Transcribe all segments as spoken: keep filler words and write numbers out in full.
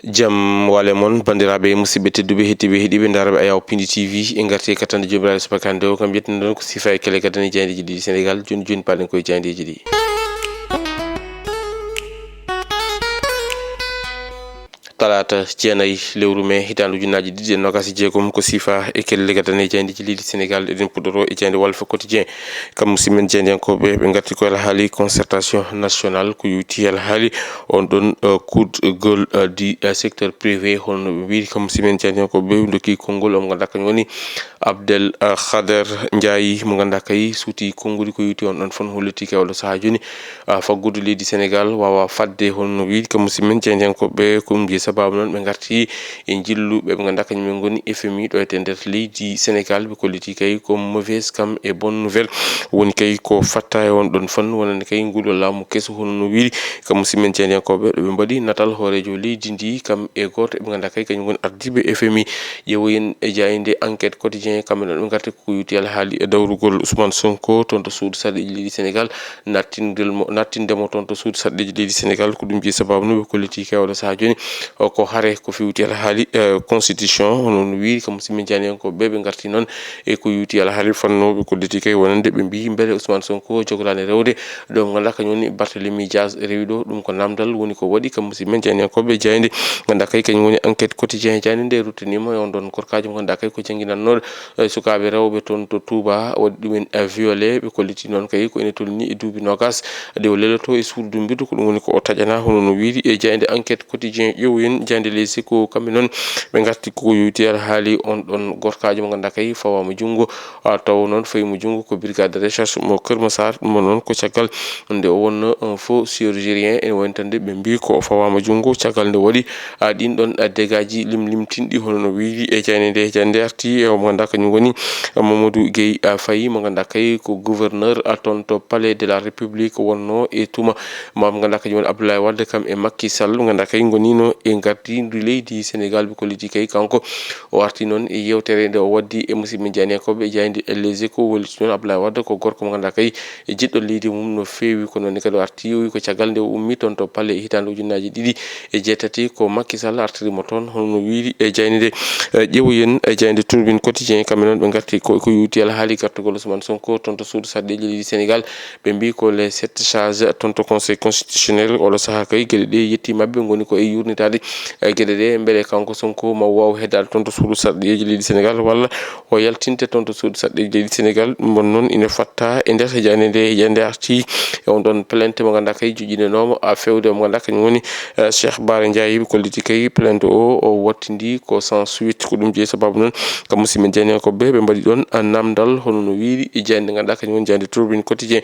Jam wale mon, banndiraaɓe, musidɓe tedduɓe, heɗtiiɓe, heɗiiɓe, ndaarɓe Ayaw Pindi T V, en ngarti e kattanɗe Joomiraaɗo subaka hannde o, kam yettude ɗon ko sifa e kelle gadane e jaayndeeji leydi Senegaal. Jooni jooni, paaɗen koye jaayndeeji ɗi. Talaata jeenayi lewru mee hitaande ujunnaaji ɗiɗi e noogaas e jeegom, ko sifa e kelle gadane e jaayndeeji leydi Senegaal. Eɗen puɗɗoroo e jaaynde Walf Quotidien. Kam musidɓe men jaayndiyankooɓe, ɓe ngarti ko alhaali concertation nationale, ko yowiti alhaali on ɗon, eh, coup de gueule, eh, du, eh, secteur privé, hono no ɓe mbiyri. Kam musidɓe men jaayndiyankooɓe, ɓe ndokki konngol o mo ngannduɗaa kañum woni Abdel, eh, Khader Ndiaye, mo ngannduɗaa kay suuti konnguli ko yowiti on ɗon fon, hollitii kay oɗo sahaa jooni, ah, faggudu leydi Senegaal waawa fadde, hono no mbiyri. Kam musidɓe men jaayndiyankooɓe, ko ɗum jeyi sabaabu noon ɓe ngarti e njillu ɓe ɓe ngannduɗaa kañum en ngoni F M I ɗo e nder leydi Senegaal, ɓe kolliti kay ko mauvaise kam e bonne nouvelle woni kay ko fatta e on ɗon fannu, wonande kay ngol laamu keso, hono no wiiri. Kam musidɓe men jaayndiyankooɓe, ɗo ɓe mbaɗi natal hooreejo leydi ndi, kam e gooto ɓe ngannduɗaa kay kañum woni ardiiɓe F M I. Ƴeewoyen e jaaynde Enquête Quotidien, kamɓe noon ɓe ngarti ko yowiti alhaali e dawrugol Ousmane Sonko toon to suudu sarɗiiji leydi Senegaal, nattindel mo, nattinde mo toon to suudu sarɗiiji leydi Senegaal. Ko ɗum jeyi sabaabu no ɓe kolliti kay oɗo sahaa jooni, o, ko hare ko fewti alhaali, eh, constitution, hono no wiiri. Kam musidɓe men jaayndiyankooɓe ɓe, ɓe ngarti noon e ko yowiti alhaali fannu, ɓe kolliti kay wonande ɓe mbiyi mbele Ousmane Sonko jogoraani rewde ɗo mo ngannduɗaa kañum woni Barthélémy Dias rewi ɗo. Ɗum ko namdal woni ko waɗi. Kam musidɓe men jaayndiyankooɓe, jaaynde ngannduɗaa kay kañum woni Enquête Quotidien, jaaynde nde ruttaniima e on ɗon gorkaajo mo ngannduɗaa kay ko jannginannooɗo, eh, sukaaɓe rewɓe toon to Touba, waɗi ɗumen, eh, violé. Ɓe kolliti noon kay ko ene tolni e duuɓi noogaas, nde o leloto e suudu dumbirdu, ko ɗum woni ko o taƴana, hono no wiiri e jaaynde Enquête Quotidien. Ƴeewoyen jaaynde Les Échos, kamɓe noon ɓe ngarti ko yowiti alhaali on ɗon gorkaajo mo ngannduɗaa kay fawaama junngo, ah, taw noon fayi mo junngo ko brigade de recherche mo Kër Massar. Ɗum noon ko caggal nde o wonno, eh, faux chirurgien, ene wayno tan de ɓe mbii ko o fawaama junngo caggal nde waɗi, ah, ɗin ɗon, ah, dégâtji limlimtinɗi, hono no wiiri e jaaynde nde. Jaaynde nde arti e o mo ngannduɗaa kañum woni, ah, Mamadou Guèye, ah, Faye, mo ngannduɗaa kay ko gouverneur, ah, toon to Palais de la République, wonno e tuma mo ngannduɗaa kañum woni Abdoulaye Wade kam e Macky Sall, mo ngannduɗaa kay ngonino e ngardindu leydi Senegaal. Ɓe kolliti kay kanko o arti noon e yewtere nde o waddi e musidɓe men jaayndiyankooɓe e jaaynde Les Échos, walliti noon Abdoulaye Wade ko gorko mo ngannduɗaa kay e jiɗɗo leydi mum no feewi. Ko noon kadi o arti, o wi ko caggal nde o ummi toon to Palais e hitaande ujunnaaji ɗiɗi e jeetati, ko Macky Sall artiri mo toon, hono no wiiri e jaaynde nde. Eh, ƴeewoyen e jaaynde Tribune Quotidien, kamɓe noon ɓe ngarti ko, ko yowiti alhaali gartugol Ousmane Sonko toon to suudu sarɗiiji leydi Senegaal. Ɓe mbii ko les sept sages toon to Conseil constitutionnel. Oɗo sahaa kay geɗe ɗe yetti maɓɓe ngoni ko e yurnitaade, eh, geɗe ɗe, mbele kanko Sonko ma waaw heddaade toon to suudu sarɗiiji leydi Senegaal, walla o yaltinte toon to suudu sarɗiiji leydi Senegaal. Ɗum ɗon noon ina fatta e nder jaaynde nde, jaaynde nde arti e on ɗon plainte mo ngannduɗaa kay joƴƴinanoomo, a, fewde mo ngannduɗaa kañum woni, eh, Cheikh Bara Ndiaye. Ɓe kolliti kay plainte o, o wattindi ko sans suite. Ko ɗum jeyi sabaabu noon kam musidɓe men jaayndiyankooɓe ɓe mbaɗi ɗon, ah, namdal, hono no wiiri e jaaynde nde ngannduɗaa kañum woni jaaynde Tribune Quotidien.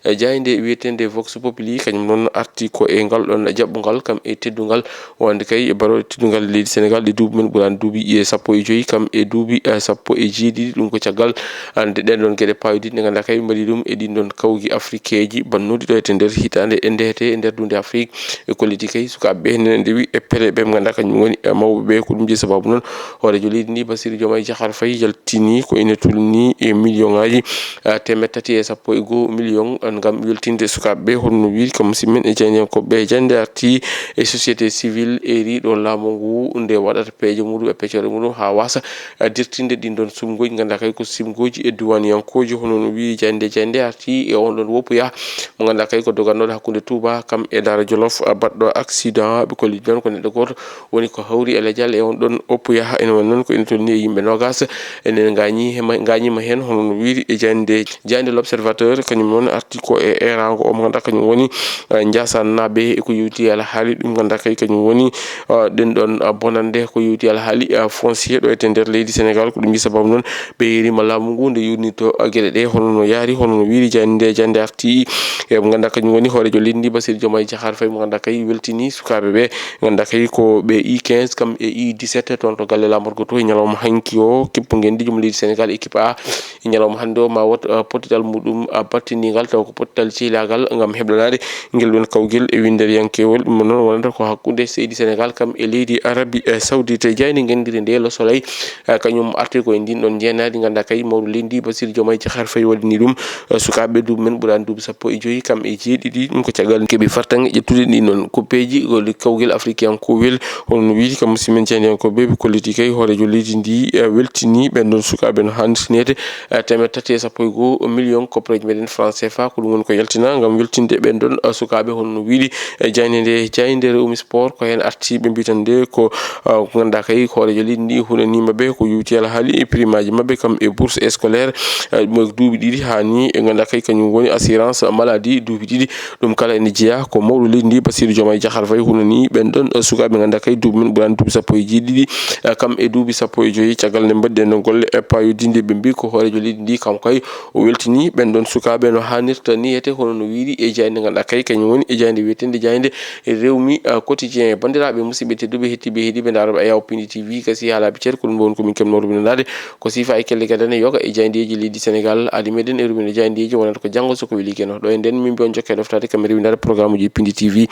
Eh, jaaynde wiyeteende Vox Populi kañum noon arti ko e ngal ɗon jaɓɓungal kam e teddungal wonande kay e barooɗe teddungal leydi Senegaal ɗi duuɓi mum ɓuraani duuɓi, eh, sappo e joyi kam e duuɓi, eh, sappo e jeeɗiɗi. Ɗum ko caggal, ah, nde ɗeen ɗon geɗe paawidiɗe ɗe ngannduɗaa kay ɓe mbaɗi ɗum e ɗiin ɗon kawgi afrikeeji bannuɗi ɗo e nder hitaande e ndehete e nder duunde Afrik. E kolliti kay sukaaɓe ɓe nene ndewi e pele ɓe ngannduɗaa kañum woni, eh, mawɓe ɓe. Ko ɗum jeyi sabaabu noon hooreejo leydi ndi Bassirou Diomaye Diakhar Faye yaltini ko ene tolni e million ŋaaji, eh, teemeɗɗe tati e sappo e goo million, eh, ngam weltinde sukaaɓe ɓe, hono no wiiri kam musidɓe men e jaayndiyankooɓe ɓe. Jaaynde nde arti e société civile e riiɗo laamu ngu nde waɗata peeje muɗum e peccoore muɗum haa waasa, eh, dirtinde ɗiin ɗon suɓngooji ngannduɗaa kay ko suɓngooji e duwaniyankooji, hono no wiiri jaaynde nde. Jaaynde nde arti e on ɗon woppuya mo ngannduɗaa kay ko dogannooɗo hakkunde Touba kam e Daara Jolof, a, baɗɗo accident. Ɓe kolliti noon ko neɗɗo gooto woni ko hawri e lejal e on ɗon woppuya. Ene woni noon ko ene tolni e yimɓe noogaas ene ngaañi hema-, ngaañiima heen, hono no wiiri e jaaynde, jaaynde L'Observateur. Kañum noon arti ko e eeraango o mo ngannduɗaa kañum woni, a, Njaasannaaɓe, e ko yowiti alhaali ɗum ngannduɗaa kay kañum woni, a, ɗen ɗon, a, bonannde ko yowiti alhaali, a, foncier ɗo e nder leydi Senegaal. Ko ɗum jeyi sabaabu noon ɓe yeeriima laamu ngu nde yurnitoo, a, geɗe ɗe hono no yaari, hono no wiiri jaaynde nde. Jaaynde nde arti e mo ngannduɗaa kañum woni hooreejo leydi ndi Bassirou Diomaye Diakhar Faye mo ngannduɗaa kay weltini sukaaɓe ɓe, ngannduɗaa kay ko ɓe I quinze kam e I dix-sept toon to galle laamorgo to e ñalawma hanki o, kippu ngenndiijo mo leydi Senegaal, équipe A, e ñalawma hannde o ma wot, a, pottital muɗum, a, battindiingal taw ko pottital ceylaagal ngam heblanaade ngel ɗon kawgel e winnderiyankewol. Ɗum noon wonata ko hakkunde seydi Senegaal Sénégal kam e leydi Arabie Saoudite. Jaaynde ngenndire nde Le Soleil, eh, kañum arti ko e ndin ɗon njeenaari, ngannduɗaa kay mawɗo leydi ndi Bassirou Diomaye Diakhar Faye waɗini ɗum, eh, sukaaɓe duuɓi men ɓuraani duuɓi sappo e joyi kam e jeeɗiɗi. Ɗum ko caggal keɓi fartaŋŋe ƴettude ɗin ɗon koppeeji ko kawgel afrikankowel. Hono no wiiri kam musidɓe men jaayndiyankooɓe, ɓe kolliti kay hooreejo leydi ndi, eh, weltini ɓen ɗon sukaaɓe no haanirta neede, eh, teemeɗɗe tati e sappo e go'o million koppareeji meɗen franc C F A. Ko ɗum woni ko yaltina ngam weltinde ɓen ɗon, eh, sukaaɓe. Hono no wiiri, eh, jaaynde nde, jaaynde Rewmi Sport ko heen arti. Ɓe mbiyi tan nde ko, ah, ko ngannduɗaa kay hooreejo leydi ndi hunaniima ɓe ko yowti alhaali e primaaji maɓɓe kam e bourse scolaire, ah, mo duuɓi ɗiɗi haa ni, e ngannduɗaa kay kañum woni assurance maladie duuɓi ɗiɗi. Ɗum kala ene jeyaa ko mawɗo leydi ndi Bassirou Diomaye Diakhar Faye hunani ɓen ɗon, ah, sukaaɓe ngannduɗaa kay duuɓi men ɓuraani duuɓi sappo e jeeɗiɗi, ah, kam e duuɓi sappo e joyi. Caggal nde mbaɗɗen ɗon golle e paayodinde, ɓe mbiyi ko hooreejo leydi ndi kam kay o weltini ɓen ɗon sukaaɓe no haanirta ni, yete hono no wiiri e jaaynde ngannduɗaa kay kañum woni e jaaynde wiyeteende jaaynde Rewmi, ah, Quotidien. Banndiraaɓe musidɓe tedduɓe, heɗtiiɓe, heɗiiɓe, ndaarooɓe Ayaawo Pindi T V, gasi haalaaɓe ceer, ko ɗum woni ko min keɓnoo rubinanaade. Ko siifa e kellegel dane yoga e jaayndeeji leydi Sénégal, adi meɗen e rubina jaayndeeji wonata ko janngo so ko weli Geno. Ɗo e nden min mbiyon jokke ɗoftaade kam e rewindaade programme uji Pindi T V.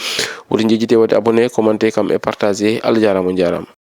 Woto njejjite waɗde abonné, commenté kam e partagé. Allah jaaraama, on jaaraama.